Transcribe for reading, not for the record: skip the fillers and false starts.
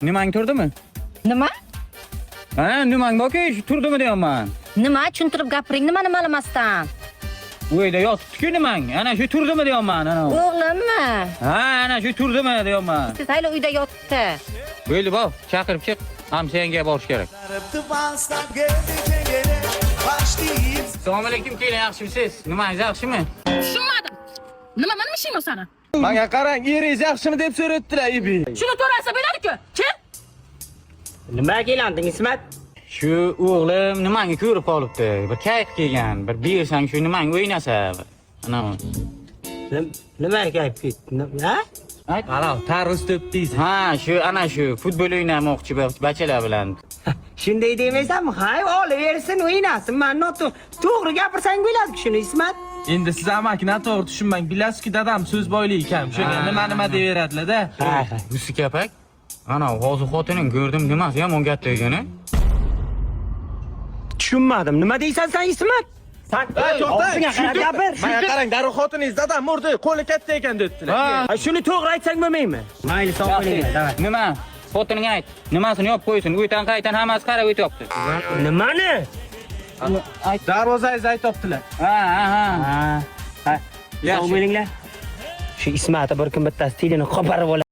Nimang turdimi? Nima? Ha, nimang borku, shu turdimi deyapman. Nima tushuntirib gapiring, nimani ma'lumasdan? Uyda yotibdi-ku nimang. Ana shu turdimi deyapman, ana. O'g'limmi? Ha, ana shu turdimi deyapman. Siz hali uyda yotibdi. Bo'ldi, bor, chaqirib chiq. Hamsoyangga borish kerak. Assalomu alaykum, kelin, yaxshimisiz? Nimangiz yaxshimi? Tushunmadim. Nima nima ishing sani? Menga qarang, eringiz yaxshimi deb so'rayaptilar, Ibi. Shuni to'rasa bo'ladi-ku. Kim? Nima kelanding, Ismat? Shu o'g'lim nimangni ko'rib qolibdi. Bir kayf kelgan, bir bersang shu nimang o'ynasa. Ana. Nima kayf ketdi? Ha? Ayt. Qarang, tarvuz to'p deysiz. Ha, shu ana shu futbol o'ynamoqchi bachalar bilan. Shunday demaysanmi? Hay, olaversin, o'ynasin. Man to'g'ri gapirsang bo'ladi shuni, Ismat. Endi siz amaki noto'g'ri tushunmang. Bilasizki, dadam so'z boyligi kam. Shunga nima nima deyaveradilar-da. Ha, ha. Yusi kapak. Ana hozir xotining ko'rdim, nimasi yomon katta ekan. Tushunmadim. Nima deysan sen, Ismat? San og'zingga qarab gapir. Menga qarang, darrov xotiningiz dadam urdi, qo'li katta ekan debdilar. Ha, shuni to'g'ri aytsang bo'lmaymi? Mayli, sog' bo'linglar. Davay. Nima? Xotining ayt. Nimasini yopib qo'ysin. Uydan qaytan hammasi qarab o'tyapti. Nimani? Ayt. Darvozangizni aytibdilar. Ha, ha, ha. Ha. Ha. Sog' bo'linglar. Shu Ismatni bir kun bittasi tilini qoparib oladi.